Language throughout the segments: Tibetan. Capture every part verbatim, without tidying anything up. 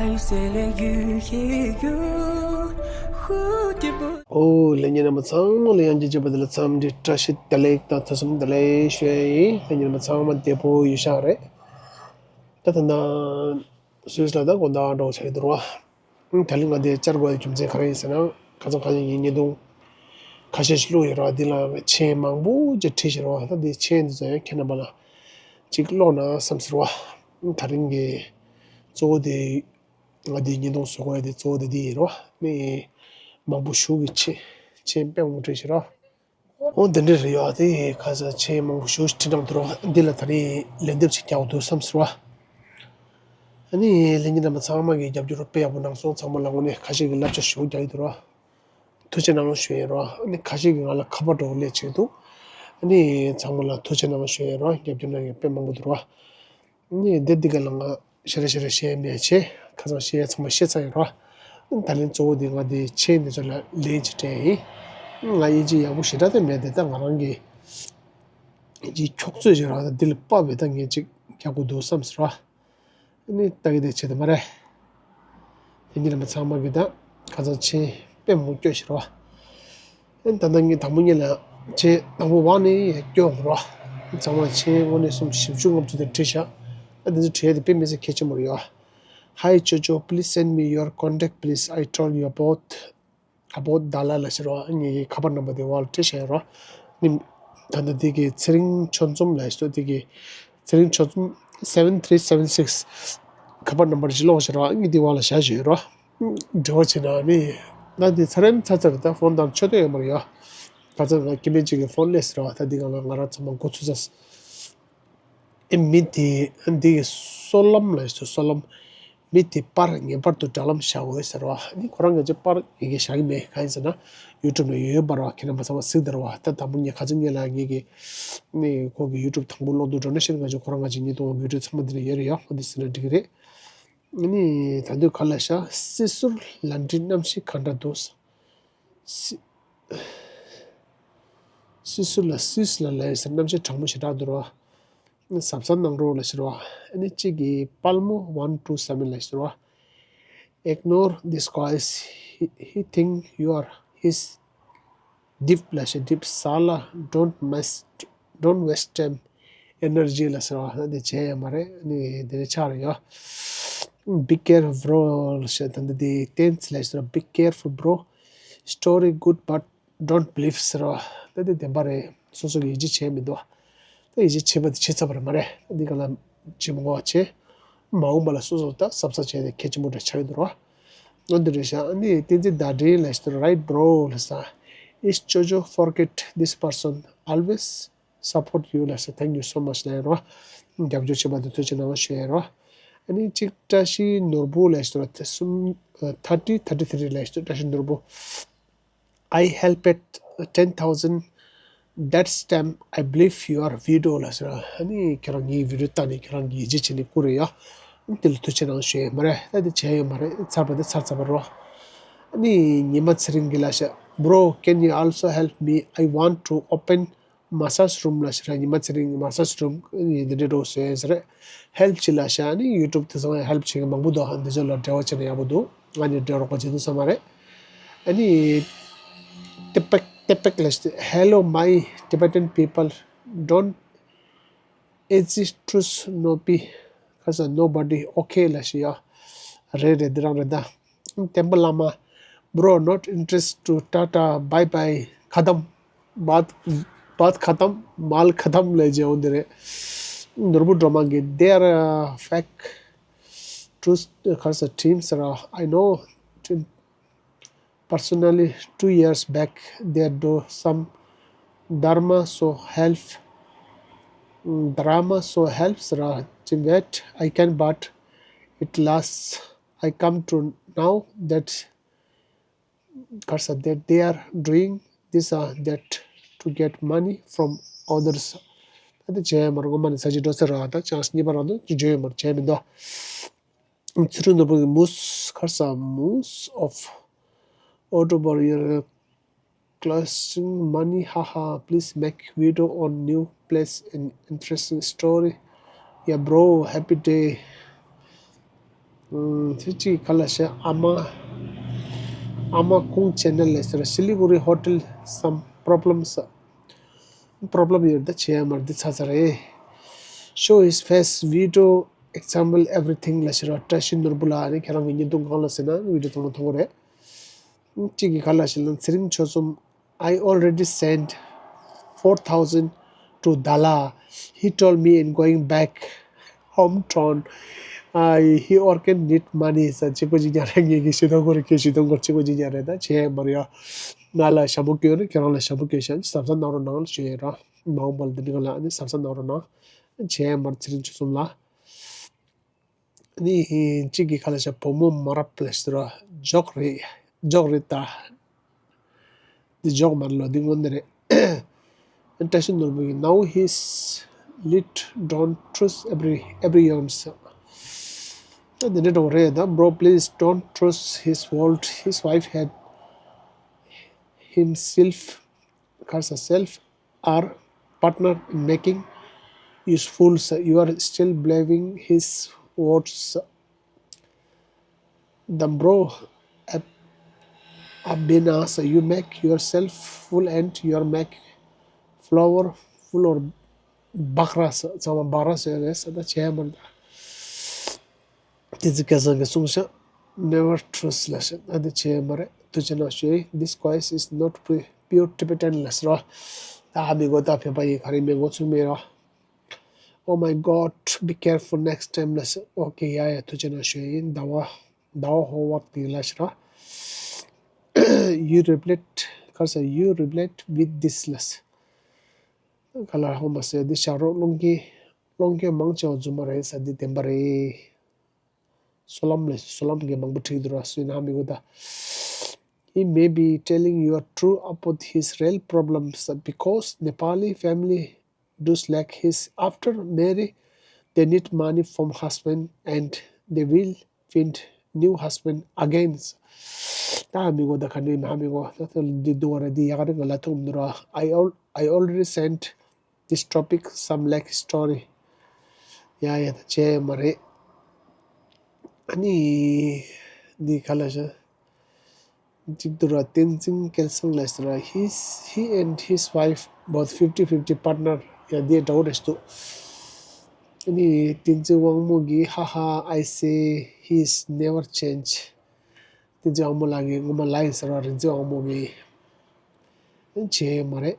ཨོ། ལྷན་རྒྱས་རྣམ་པ་ཚང་མ་ལ་ཡང་བསྐྱར་བྱས་པ་དེ་ལ་འཚམས་འདྲི་བཀྲ་ཤིས་བདེ་ལེགས་དང་ཐུགས་བསམ་བདེ་ལེགས་ཞུ་ཡ་ཡིན། ལྷན་རྒྱས་རྣམ་པ་ཚང་མ་བདེ་པོ་ཡོད་ཤག་རེད། ད་ད་ལྟ་སུད་སི་ལ་ད་དགོང་དག་འགྲོ་བྱས་འདུག་ར། ད་ལན་ང་དེ་བཅར་དགོས་རྒྱུ་མཚན་ག་རེ་ཡིན་ཟེར་ན། ཁ་སང་ཁ་ཉིན་ངའི་བརྙན་ཐུང་ཁ་ཤས་ཤིག་བླུགས་ཡོད་ར། འདི་ལ་མཆན་མང་པོ་ཅིག་བྲིས་ཤག་ར། ད་འདི་མཆན་འདི་ཚོ་ཡང་ཁྱེད་རྣམ་པ་ལ་ཅིག་ཀློག་ན་བསམ་ཟེར་བ། ད་རིང་གི་གཙོ་བོ་དེ་ང་དེའི་བརྙན་ཐུང་བཟོ་དགོས་ཡ་དེ་གཙོ་བོ་དེ་འདི་ཡིན་རོ། མི་མང་པོ་ཞིག་གིས་མཆན་མཆན་དཔེ་མང་པོ་བྲིས་ཤག་ར། འོ་འདི་འདྲ་རེད་ཡ། དེ་ཁ་སང་མཆན་མང་པོ་ཞིག་བྲིས་གནང་འདུག་ར། འདི་ལ་ད་རིང་ལན་འདེབས་ཅིག་རྒྱག་དགོས་འདུག་བསམ་ཟེར་བ། ཨ་ནི་ལྷན་རྒྱས་རྣམ་པ་ཚང་མ་གིས་རྒྱབ་སྐྱོར་དཔེ་ཡག་པོ་གནང་སོང་། ཚང་མ་ལ་དངོས་གནས་ཁ་ཤས་ཀྱིས་བསླབ་བྱ་ཞིག་རྒྱག་གི་འདུག་ར། ཐུགས་རྗེ་གནང་ཞུ་ཡ་ཡིན་ར། ཨ་ནི་ཁ་ཤས་ཀྱིས་ང་ལ་ཁ་པར་འདྲ་བོ་སླེབས་བྱས་འདུག་ཨ་ནི་ཚང་མ་ལ་ཐུགས་རྗེ་གནང་ཞུ་ཡ་ཡིན་ར། རྒྱབ་སྐྱོར་གནང་མཁན་དཔེ་མང་པོ་འདུག་ར། ནི་འདི་འདི་ག་ལ་ང་ཞེ་དྲག་ཞེ་དྲག་བཤད་མེད་བྱས། ཁ་སང་བཤད་ཚང་མ་བཤད་ཚར་ཡོད་ར། ད་ལན་གཙོ་བོ་འདི་ང་འདི་མཆན་འདི་ཚོ་ལ་ལན་ཅིག་སྤྲད་ཡིན། ང་དབྱིན་ཇི་ཡག་པོ་ཞེ་དྲག་དེ་མེད་དེ། ད་ང་རང་གི་དབྱིན་ཇི་འཁྱོག་ཚོད་ཅིག་ར། ད་འདི་ལ་དཔག་པའི་ད་ངས་ཅིག་རྒྱག་དགོས་འདུག་བསམ་ཟེར་ར། ནི་ལྟ་གི་དེ་བྱེད་དུ་མ་རེད། དེ་ཉིད་ལ་མི་ཚང་མ་གི་ད་ཁ་སང་མཆན་དཔེ་མང་པོ་སྐྱོན་ཤེས་རོ། ཨེ་ད་ལྟ་ངས་དང་པོ་ཉིད་ལ་མཆན་དང་པོ་བ་ནི་སྐྱོན་རོ། ཚང་མ་མཆན་དངོས་གནས་སུམ་བཞི་བཅུ་ལྔ་བཅུ་དེ་བྲིས་ཤག་ཨ་དེ་ཚོ་བྲིས་ཡ་དེ་དཔེ་མི་སྲིད་གལ་ཆེན་པོ་རེད་ཡ། Hi Jojo, please send me your contact, please. I told you about about Dala ལ་ཟེར་བ། ངེད་ཀྱི་ཁ་པར་རྣམ་པ་དེ་བར་བྲིས་བཞག་ཡོད་རོ། ནི་ད་ལྟ་དེ་གི་ཚེ་རིང་ཆོས་འཛོམས་ལ་ཟེར། དེ་གི་ཚེ་རིང་ཆོས་འཛོམས་seven three seven six ཁ་པར་རྣམ་པར་ཅིག་ཀློག་བཞག་རོ། ངས་དེ་བར་ལ་བཞག་བཞག་ཡོད་རོ། འབྲེལ་བ་བྱེད་ན་ནི་ད་དེ་ཚར་རན་ཚར་ཚར་ད་ཕོན་དང་ཆོད་དོ་ཡོད་མ་རེད་ཡ། ཁ་སང་ང་སྐྱེ་དམན་ཅིག་གི་ཕོན་སླེབས་ཟེར་བ། ད་དེ་ག་ལ་ང་རང་ཚང་མ་འགོ་ཚུགས་ཚར། ཨེ་མི་དེ་འདི་གི་སོ་ལམ་ལ་ཞུ། སོ་ལམ། མི་དེ་པར་ངེས་པར་དུ་དྲ་ལམ་བཞག་དགོས་ཟེར་བ། ནི་ཁོ་རང་གི་ཅིག་པར་ངེས་ཀྱི་བཞག་གི་མེད། གང་ཡིན་ཟེར་ན་ཡུ་ཊུབ་ནང་ཡོད་ཡོད་པ་རེད་བ། ཁྱེད་རྣམ་པ་ཚང་མ་གཟིགས་དང་རེད་བ། ད་དང་པོ་ངས་ཁ་སང་ངེད་ལ་ངེད་ཀྱི་ནི་ཁོ་གི་ཡུ་ཊུབ་དང་པོ་ཀློག་དུས་འགྲོ་ན་ཤེས། ང་ཚོ་ཁོ་རང་ང་ཚོ་ཉིས་སྟོང་བི་ཌི་ཡོ་ཚང་མ་འདི་ལ་ཡོད་རེད་ཡ། ཁོ་འདི་ཟེར་ན་འགྲིག་གི་རེད། ནི་ད་དུང་ག་ལ་ཤ་སྲིད་ཟུར་ལ་འདྲི་གནམ་གཤིས་ག་འདྲ་འདུག་སྲིད་སྲིད་ཟུར་ལ་སྲིད་ཟུར་ལ་ལས་ཟེར། གནམ་གཤིས་གྲང་མོ་ཞེ་དྲག་འདུག་ར། གཟབ་གཟབ་གནང་རོགས་ལ་ཟེར་བ། ཨ་ནི་གཅིག་གིས་པལ་མོ་one two seven ལ་ཟེར་བ། Ignore this guys, he, he think you are his deep ལ་ཟེར། deep སལ་ལ། don't mess, don't waste time, energy ལ་ཟེར་བ། ད་དེ་བྱས་ཡོད་མ་རེད། ཨ་ནི་དེ་ནས་ཆགས་རེད་ཡ། Be careful bro ལ་ཟེར། ད་འདི་དེ་ཏན་ལ་ཟེར་བ། Be careful bro, story good but don't believe ཟེར་བ། ད་དེ་བདེན་པ་རེད། སོ་སོ་གི་ཡིད་ཆེས་བྱས་མི་འདུག་ད་ཡིད་ཆེས་བྱས་པ་དེ་བྱས་ཚར་བ་རེད་མ་རེད། ད་འདི་ག་ལ་ཇི་མ་གོ་བ་བྱས། མ་འོངས་པ་ལ་སོ་སོ་ད་གཟབ་གཟབ་བྱས་ཏེ་གལ་ཆེན་པོ་འདྲ་ཆགས་ཡོད་འདུག་ར། ཨ་འདི་རེད་ཤག་ཨ་ནི་བསྟན་འཛིན་ཟླ་སྒྲོན་ལ་ཟེར། Right bro ལ་ཟེར། Is Jojo forget this person, always support you ལ་ཟེར། Thank you so much ལ་ཡིན་རོ། རྒྱབ་སྐྱོར་བྱས་པ་དེ་ཐུགས་རྗེ་གནང་ཞུ་ཡ་ཡིན་རོ། ཨ་ནི་གཅིག་བཀྲ་ཤིས་ནོར་བུ་ལ་ཟེར། དེ་གསུམ་thirty thirty three ལ་ཟེར། བཀྲ་ཤིས་ནོར་བུ། I helped ten thousand, that's time I believe your video ལ་ཟེར། ཨ་ནི་ཁྱེད་རང་ངའི་བི་ཌི་ཡོ་ལྟ་ནས་ཁྱེད་རང་གིས་ཡིད་ཆེས་བྱས་ནས་བསྐུར་རེད་ཡ། དེ་ལ་ཐུགས་རྗེ་གནང་ཞུ་ཡ་ཡིན་མ་རེད། ད་དེ་བྱས་ཡོད་མ་རེད། ཚར་བ་དེ་ཚར་ཚར་བ་རོ། ཨ་ནི་ཉི་མ་ཚེ་རིང་གིས་ལ་ཟེར། Bro, can you also help me? I want to open massage room ལ་ཟེར། ཉི་མ་ཚེ་རིང་མ་སཱ་ཇི་རུམ་འདི་འདྲའི་འགྲོ་ཟེར་ཟེར། ཧེལཔ་བྱེད་ལ་ཤ། ཨ་ནི་ཡུ་ཊུབ་དེ་ཚོ་ཧེལཔ་བྱེད་མཁན་མང་པོ་འདུག་ཨ་འདི་ཚོ་ལ་འབྲེལ་བ་བྱས་ན་ཡག་པོ་འདུག་ང་ནི་འབྲེལ་རོགས་པ་བྱེད་ཐུབ་ས་མ་རེད། ཨ་ནི་ཏི་པེག་ཏི་པེག་ལ་ཤ། Hello my Tibetan people, don't exist truth no be ཁ་ས་nobody okay ལ་ཤ་ཡ། རེད་རེད། འདི་རང་རེད་ད། བསྟན་པ་བླ་མ། Bro, not interest to tata, bye bye, ཁ་དམ། བཱད་བཱད་ཁ་དམ། མཱལ་ཁ་དམ་ལས་བྱེད་འོང་དེ་རེད། ནོར་བུ་སྒྲོལ་མ་གིས། They are uh, fake truth ཁ་ས་ཊིམ་ཟེར་ར། I know ཊིམ personally two years back, they do some drama so help, drama so helps ཊིམ། Wait, I can but it lasts. I come to know that ཁ་ས་that they are doing this or that to get money from others. ད་དེ་བྱས་ཡོད་མ་རེད། ངོ་མ་ནི་ས་ཆ་འགྲོ་ས་ར། ད་ཅང་གཉིས་པ་རང་དུ་བྱས་ཡོད་མ་རེད། བྱས་མི་འདུག་ཚུལ་ཁྲིམས་ནོར་བུ་གིས་མུས་ཁ་ས་most of October year clutching money, haha, please make video on new place and interesting story. Yeah bro, happy day. ཨུམ། དེ་གཅིག་ག་ལ་ཤ་ཨ་མ། ཨ་མ་ཁུང་ཆེ་ནལ་ལས་ཟེར། Siliguri hotel some problems. Problem ཡོད་ད་བྱེད་ཡ་མར་འདི་ཚ་ཚ་རེད། Show his face, video, example, everything ལ་ཤི་ར། བཀྲ་ཤིས་ནོར་བུ་ལགས་ནི་ཁྱེད་རང་གི་བརྙན་ཐུང་སྒང་ལ་ཟེར་ན་བི་ཌིའོ་ཚང་མ་མཐོང་གི་རེད། གཅིག་གི་ག་ལ་ཤི་ལ། ཚེ་རིང་ཆོས་གསུམ། I already sent four thousand to Dala. He told me in going back hometown, I, he urgent need money ཟེར། གཅིག་པ་གཅིག་རྐྱང་རེད། ངེད་ཀྱི་ཤི་ཐོ་གོ་རེ་ཁྱེད་ཤི་ཐོ་གོ་གཅིག་པ་གཅིག་རྐྱང་རེད། ད་བྱེད་མ་རེད་ཡ། ང་ལ་ཞྭ་མོ་སྐྱོན་ནི་ཁྱེད་རང་ལ་ཞྭ་མོ་སྐྱོན་ཤག་གཟབ་གཟབ་གནང་རོགས་གནང་ཞུ་ཡས་ར། མ་འོངས་པ་ལ་འདི་འདྲ་ལ་ཨ་ནི་གཟབ་གཟབ་གནང་རོགས་གནང་། བྱེད་མ་རེད། ཚེ་རིང་ཆོས་གསུམ་ལགས། ཨ་ནི་གཅིག་གི་ག་ལ་ཤ་བུ་མོ་མ་རབས་ལ་ཤི་ར། འཇོག་རེད། འཇོག་རེད་ད། འདི་འཇོག་མ་རེད་ལོ། འདི་དངོས་གནས་རེད། བཀྲ་ཤིས་ནོར་བུ་ཡིན། Now he's lit, don't trust every, everyone. ད་འདི་འདྲ་འགྲོ་རེད་ད། Bro, please don't trust his word. His wife had himself, curse herself, or partner in making you fools. You are still believing his words. Dambro, ab-, abina, so you make yourself full and your make flower full or bakras, sama bakras res, ada chemar da. Tizi kazan ke sungsha, never trust lesson, ada chemar, tujana shui, this voice is not pu-, pure Tibetan lesson. Da amigo da pepa yi kari mengo tsumero. Oh my God, be careful next time. Let's, okay, yeah, yeah, ཐུགས་རྗེ་གནང་ཞུ་ཡིན། ཟླ་བ་ཟླ་བ་ཧོ་བག་དེ་ལ་ཤི་ར། You replete, ག་རེ་ཟེར། you replete with this ལ། ག་ལ་ཧོ་མ་ཟེར། འདི་བཞག་རོགས། སློང་མཁན་སློང་མཁན་མང་ཆེ་བ་རྫུན་མ་རེད་ཟེར། འདི་བདེན་པ་རེད། སོ་ལམ་ལས་སོ་ལམ་གྱི་མང་པོ་ཁྲིད་འདུག་ར། སུའི་ནང་མི་གོ་ད། He may be telling you true about his real problems because Nepali family does like his after marry, they need money from husband and they will find new husband again. ད་མི་གོ་ད་ག་ནི་མ་མི་གོ་ད་ད་འདི་འདུག་ར། འདི་ཡག་རེད། ང་ལ་ཐུག་མི་འདུག་ར། I al- I already sent this topic some like story. ཡ་ཡ་ད་བྱས་མ་རེད། ཨ་ནི་འདི་ག་ལ་ཤ། གཅིག་ཏུ་ར་བསྟན་འཛིན་སྐལ་བཟང་ལགས་ཟེར་ར། His, he and his wife both fifty fifty partner. ཡ་འདི་འདྲ་བོ་རེད་འདུག་ཨ་ནི་བསྟན་འཛིན་དབང་མོ་གིས་ཧ་ཧ། I say he is never change. བསྟན་འཛིན་དབང་མོ་ལགས་ཀྱིས་ངོ་མ་ལ་ཡིན་ཟེར་བ། རིག་འཛིན་དབང་མོ་གིས་བྱས་མ་རེད།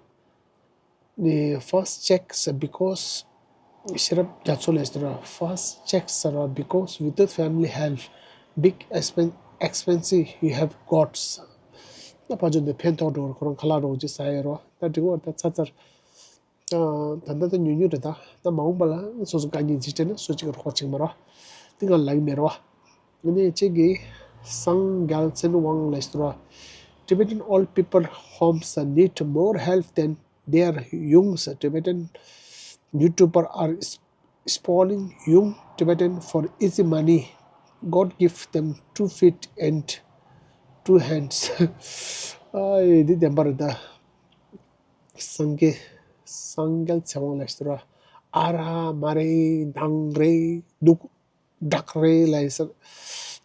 ནི་first check ཟེར། because ཤེས་རབ་རྒྱ་མཚོ་ལགས་ཟེར་བ། First check ཟེར་བ། Because without family help, big expen- expensive you have got. ད་ཕ་ཆོས་འདི་ཕན་ཐོགས་འགྲོ་བར་ཁོ་རང་ཁ་ལག་རོགས་ཅིག་ཟ་ཡས་རོ། ད་འགྲིག་བར་ད་ཚ་ཚར། ད་ད་ད་ཉུང་ཉུང་རེད་ད། ད་མ་འོངས་པ་ལ་སོ་སོ་དཀའ་ངལ་ཅིག་འཕྲད་ན་སུ་གཅིག་གིས་རོགས་བྱེད་མ་རོགས། འདི་ང་ལབ་ཀྱི་མེད་རོ། ངས་ནས་གཅིག་གིས་སང་རྒྱལ་ཚེ་དབང་ལགས་ཟེར་བ། Tibetan old people homes need more help than their young Tibetan YouTuber are spoiling young Tibetan for easy money. God give them two feet and two hands. ཨའི་འདི་བདེན་པ་རེད་ད། སངས་རྒྱས་སངས་རྒྱས་ཚེ་དབང་ལགས་ཟེར་བ། ཨ་ར་མ་རེད། འདང་རེད། སྡུག་སྐྲག་རེད་ལ་ཡིན་ཟེར།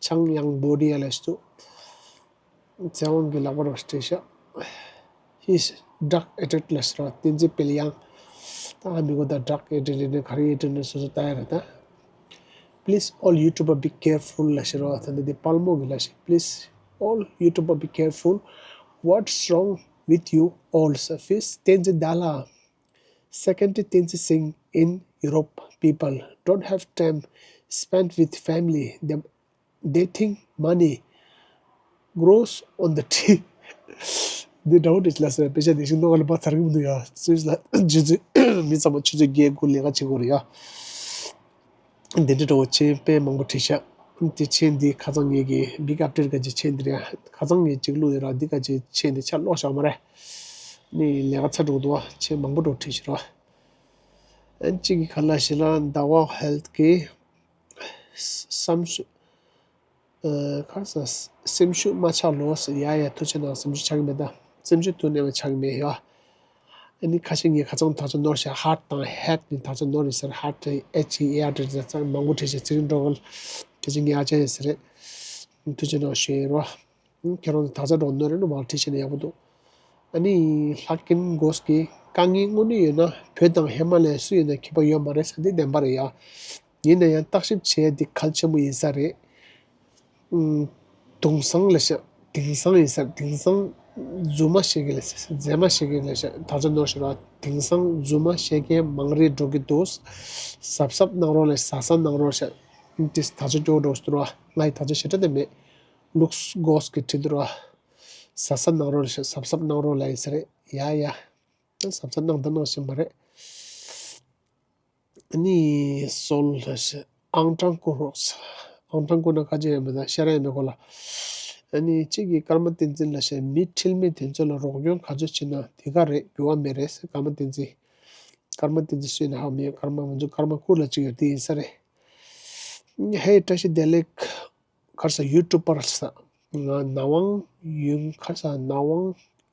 ཆང་ཡང་བོ་ཌི་ཡ་ལ་ཞུ། ཚེ་དབང་གི་ལག་པར་བ་སྤྲད་ཤག He's drug addict ལ་ཟེར་བ། བསྟན་འཛིན་དཔལ་དབྱངས། ད་ཨ་མི་གོ་ད་drug addict ནས་ག་རེ་addict ནས་སོ་སོ་ལྟ་ཡ་རེད་ད། Please all YouTuber be careful ལ་ཟེར་བ། ད་འདི་དཔལ་མོ་གི་ལ་ཞིག Please all YouTuber be careful. What's wrong with you all? First བསྟན་འཛིན་ཟླ་ལགས། Second, Tenzin Singh in Europe, people don't have time spent with family. They, they think money grows on the tree. འདི་འདྲ་བོ་འདྲ་ཅིག་ལ་ཟེར། དཔེ་ཆ་འདི་ཞིག་ནོ་ག་ལ་པ་ཚར་གི་མི་འདུག་ཡ། སུས་ལ་ཆུ་ཚོད་མི་ཚང་མ་ཆུ་ཚོད་བརྒྱད་དགུ་ལས་ཀ་བྱེད་དགོས་རེད་ཡ། འདི་འདྲ་འདྲ་བོ་མཆན་དཔེ་མང་པོ་བྲིས་ཤག་འདི་མཆན་འདི་ཁ་སང་ངེད་ཀྱི་big update ག་ཅིག་མཆན་འདི་རེད། ཁ་སང་ངས་གཅིག་བླུགས་ཡོད་ར། འདི་ག་ཅིག་མཆན་འདི་ཆ་ལོག་བཞག་མ་རེད། ནི་ལས་ཀ་ཚ་འགྲོ་འདུག་བ། མཆན་མང་པོ་འགྲོ་བྲིས་ཤག་ར། ཨན་གཅིག་གི་ཁ་ལ་ཞིག་ལ་ཟླ་བ་ཧེལ་ཐི་གི་བསམ་ཤུགས། ཨ་ཁ་ས་སེམས་ཤུགས་མ་ཆག་ལོ་ཟེར། ཡ་ཡ་ཐུགས་རྗེ་གནང་། སེམས་ཤུགས་ཆག་གི་མེད་ད། སེམས་ཤུགས་དུ་ནས་མ་ཆག་གི་མེད་ཡ། ཨ་ནི་ཁ་ཤས་ངས་ཁ་ཚང་དག་ཆ་ནོར་ཤག heart དང་head ནི་དག་ཆ་ནོར་ཡིན་ཟེར། heart H E A R ཏྲ་ཏྲ་ཚང་མང་པོ་བྲིས་ཤག་ཚིག་འགྲོ་གི་ དེ་ཅི་ངའི་ཨ་ཅག་ཡིན་ས་རེད། ཐུགས་རྗེ་གནང་ཞུ་ཡིན་རོ། ཁྱེད་རང་ཚོ་དག་ཆ་འགྲོ་ནོར་རེད་ནོ་མ་བྲིས་ཤེས་ན་ཡག་པོ་འདུག་ཨ་ནི་ལྷག་གིན་གོས་ཀྱི་དཀའ་ངལ་དངོས་གནས་ཡོད་ན་བོད་དང་ཧི་མ་ལ་ཡ་སུ་ཡིན་ན་ཁྱད་པར་ཡོད་མ་རེད་ས་འདི་བདེན་པ་རེད་ཡ། ཡིན་ན་ཡང་བརྟག་ཞིབ་བྱེད་ཡ་འདི་གལ་ཆེན་པོ་ཡིན་ས་རེད། ཨུམ། དེང་སང་ལ་ཤ། དེང་སང་ཡིན་ས། དེང་སང་རྫུན་མ་བཤད་མཁན་ལ་ཤ། རྫུན་མ་བཤད་མཁན་ལ་ཤ། དག་ཆ་ནོར་ཤོར་བ། དེང་སང་རྫུན་མ་བཤད་མཁན་མང་རེད་འགྲོ་གི་འདུག་གཟབ་གཟབ་གནང་རོགས་ལ་ཤ། གཟབ་གཟབ་གནང་རོགས་ཤ། ཏིས་དག་ཆ་སྐྱོ་འགྲོ་སྟོར་བ། ང་ཡི་དག་ཆ་ཞེ་དྲག་དེ་མེད། ལུགས་གོས་ཀྱི་ཁྲིད་འདུར་བ། གཟབ་གཟབ་གནང་རོགས་ལ་ཤ། གཟབ་གཟབ་གནང་རོགས་ལ་ཡིན་ས་རེད། ཡ་ཡ། གཟབ་གཟབ་གནང་ད་གནང་བཞིན་པ་རེད། ཨ་ནི་སོལ་ལ་ཤ། ཨང་གྲངས་བསྐུར་རོགས། ཨང་གྲངས་བསྐུར་ན་ཁ་ཆེ་ཡང་མེད་ད་ཤ་ར་ཡང་མེད་གོ་ལ། ཨ་ནི་གཅིག་གིས་ཀརྨ་བསྟན་འཛིན་ལ་ཤ། མི་ཁྲེལ་མེད་དེ་ཚོ་ལ་རོགས་སྐྱོན་ག་ཚོད་བྱེད་ན་དེ་ག་རེད། འགྱུར་བ་མེད་རེད་ཟེར། ཀརྨ་བསྟན་འཛིན། ཀརྨ་བསྟན་འཛིན་སུ་ཡིན་ན་ཧ་མི་ཡོད། ཀརྨ་ང་ཚོ་ཀརྨ་བསྐུར་ལ་གཅིག་ཡོད་དེ་ཡིན་ས་རེད། ཧེ་བཀྲ་ཤིས་བདེ་ལེགས། ཁར་ས་ཡུ་ཊུབ་པར་ས། ང་ནག་དབང་ཡུན། ཁར་ས་ནག་དབང་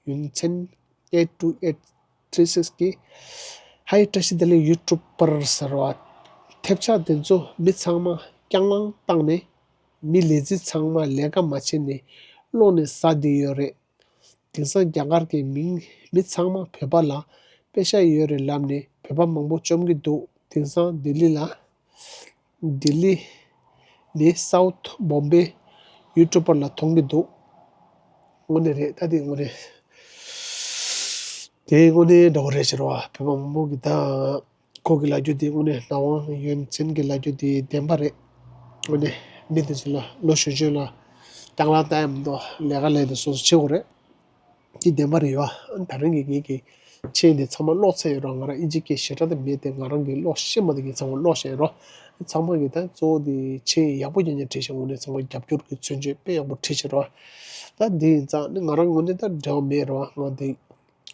ཡུན་ཚན་eight two eight three six གི། ཧའི་བཀྲ་ཤིས་བདེ་ལེགས་ཡུ་ཊུབ་པར་ཟེར་བ། ཐེབས་ཆག་དེ་ཚོ་མི་ཚང་མ་རྐྱང་ལང་བཏང་ནས། མི་ལས་རྩིས་ཚང་མ་ལས་ཀ་མ་བྱས་ནས་ཀློག་ནས་ཟ་བསྡད་ཡོད་རེད། དེང་སང་རྒྱ་གར་གྱི་མིང་མི་ཚང་མ་བོད་པ་ལ་པེ་ཤ་ཡོད་རེད་ལབ་ནས་བོད་པ་མང་པོ་བཅོམ་གྱི་འདུག་དེང་སང་ལྡི་ལི་ལ། ལྡི་ལི་ནི་སའུཐ་བོམ་བེ་ཡུ་ཊུབ་པར་ལ་མཐོང་གི་འདུག་དངོས་གནས་རེད། ད་དེ་དངོས་གནས། དེ་དངོས་གནས་འདྲ་བོ་རེད་ཟེར་བ། བོད་པ་མང་པོ་གི་ད་ཁོ་གི་ལབ་རྒྱུ་དེ་དངོས་གནས་ནག་དབང་ཡོན་ཚན་གི་ལབ་རྒྱུ་དེ་བདེན་པ་རེད། དངོས་གནས་མི་དེ་ཚོ་ལ་ལོ་གཞོན་གཞོན་ལ་རྐྱང་ལང་བཏང་ཡ་མི་འདུག་ལས་ཀ་ལས་དེ་སོ་སོ་བྱེད་དགོས་རེད། འདི་བདེན་པ་རེད་ཡོད། ད་རིང་གི་ངེད་ཀྱི་མཆན་འདི་ཚང་མ་ཀློག་ཚར་ཡོད་རོགས། ང་རང་ཨིན་ཇི་སྐད་ཞེ་དྲག་དེ་མེད་དེ། ང་རང་གི་ཀློག་ཤེས་མ་དེ་གི་ཚང་མ་ཀློག་བཞག་ཡོད་རོགས། ཚང་མ་གི་ད་གཙོ་བོ་དེ་མཆན་ཡག་པོ་རྐྱང་རྐྱང་བྲིས་ཤག་དངོས་གནས་ཚང་མ་རྒྱབ་སྐྱོར་གི་མཚོན་བྱེད་དཔེ་ཡག་པོ་བྲིས་ཤག་རོགས། ད་འདི་ཡིན་ཙང་ནི་ང་རང་ངོས་ནས་ད་འབྲེལ་བ་མེད་རོགས། ང་དེ་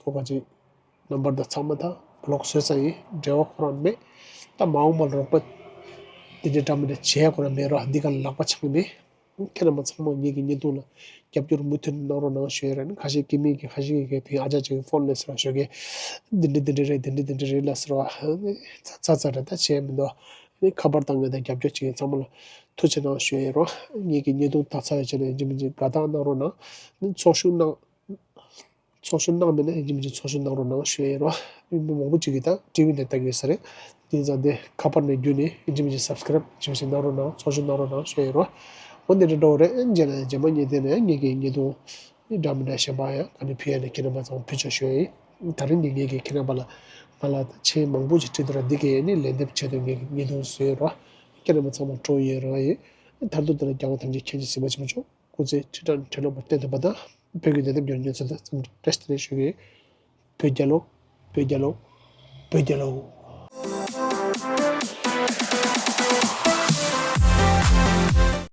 ཁོ་ག་ཅིག་ནམ་བར་ད་ཚང་མ་ད་བི་ལོག་བཟོས་ཚར་ཡིན། འབྲེལ་བ་ཁོ་རང་མེད། ད་མ་འོངས་པ་ལ་རོགས་པ་འདི་འདྲ་འདྲ་མི་འདྲ་བྱེད་ཡ་ཁོ་རང་མེད་རོགས། འདི་ག་ལ་ལག་པ་འཆང་གི་མེད། ཁྱེད་རྣམ་པ་ཚང་མ་ངེད་ཀྱི་བརྙན་ཐུང་ལ་རྒྱབ་སྐྱོར་མུ་མཐུད་གནང་རོགས་གནང་ཞུ་ཡ་རེད། ཁ་ཤས་ཀྱིས་མི་གི་ཁ་ཤས་ཀྱིས་དེ་ཨ་ཅག་ཅིག་གི་ཕོན་ལས་ཟེར་བ་ཞུ་གི། འདི་འདྲ་འདི་འདྲ་རེད། འདི་འདྲ་འདི་འདྲ་རེད་ལ་ཟེར་བ། ཚ་ཚ་ཚ་རེད། ད་བྱས་མི་འདུག་ཨ་ནི་ཁ་པར་བཏང་གི་དང་རྒྱབ་སྐྱོར་བྱེད་མཁན་ཚང་མ་ལ་ཐུགས་རྗེ་གནང་ཞུ་ཡ་ཡིན་རོགས། ངེད་ཀྱི་བརྙན་ཐུང་ལྟ་ཚར་བའི་རྗེས་ལ་ཡིན་གཅིག་མིན་གཅིག་དགའ་རྟགས་གནང་རོགས་གནང་། ཨ་ནི་ཚོགས་ཞུགས་གནང་། ཚོགས་ཞུགས་གནང་མེད་ན་ཡིན་གཅིག་མིན་གཅིག་ཚོགས་ཞུགས་གནང་རོགས་གནང་ཞུ་ཡ་ཡིན་རོགས། མི་མང་པོ་ཅིག་གིས་ད་ཊི་ཝི་ནས་ལྟ་གི་ཡོད་ས་རེད། དེ་ཙང་དེ་ཁ་པར་ནས་བརྒྱུད་ནས་ཡིན་གཅིག་མིན་གཅིག་སབ་སི་ཀ་རེབ་ཡིན་གཅིག་མིན་གཅིག་གནང་རོགས་གནང་། ཚོགས་ཞུགས་གནང་རོགས་གནང་ཞུ་ཡ་ཡིན་རོགས། འོ་འདི་འདྲ་འགྲོ་རེད། རྗེས་ལ་རྗེས་མ་ཉིན་དེ་ནས་ངེད་ཀྱི་བརྙན་ཐུང་འདྲ་མི་འདྲ་གཞན་པ་ཡང་ག་ནས་ཕུལ་ཡ་ནས་ཁྱེད་རྣམ་པ་ཚང་མ་ཕུལ་ཆོག་ཞུ་ཡ་ཡིན། ད་རིང་གི་ངེད་ཀྱི་ཁྱེད་རྣམ་པ་ལ་ང་ལ་མཆན་མང་པོ་ཞིག་བྲིས་འདུག་ར། འདི་གས་ནི་ལན་འདེབས་ཆེད་དུ་ངེད་ཀྱི་བརྙན་ཐུང་བཟོས་ཡོད་རོགས། ཁྱེད་རྣམ་པ་ཚང་མ་སྤྲོ་ཡོད་རོགས་ཡིན། མཐར་ཐུག་དེ་ལ་རྒྱལ་བ་ཐམས་ཅད་མཁྱེན་ཅིང་གཟིགས་པ་ཆེན་པོ་མཆོག་སྐུ་ཚེ་ཁྲི་ཕྲག་ཁྲི་ལོ་བརྟན་ཐུབ་པ་དང་། བོད་ཀྱི་བདེན་རབ་འབྱོར་ཉེན་ཚོད་དང་བཀྲ་ཤིས་བདེ་ལེགས་ཞུ་གི། བོད་རྒྱལ་ལོ། བོད་རྒྱལ་ལོ། བོད་རྒྱལ་ལོ།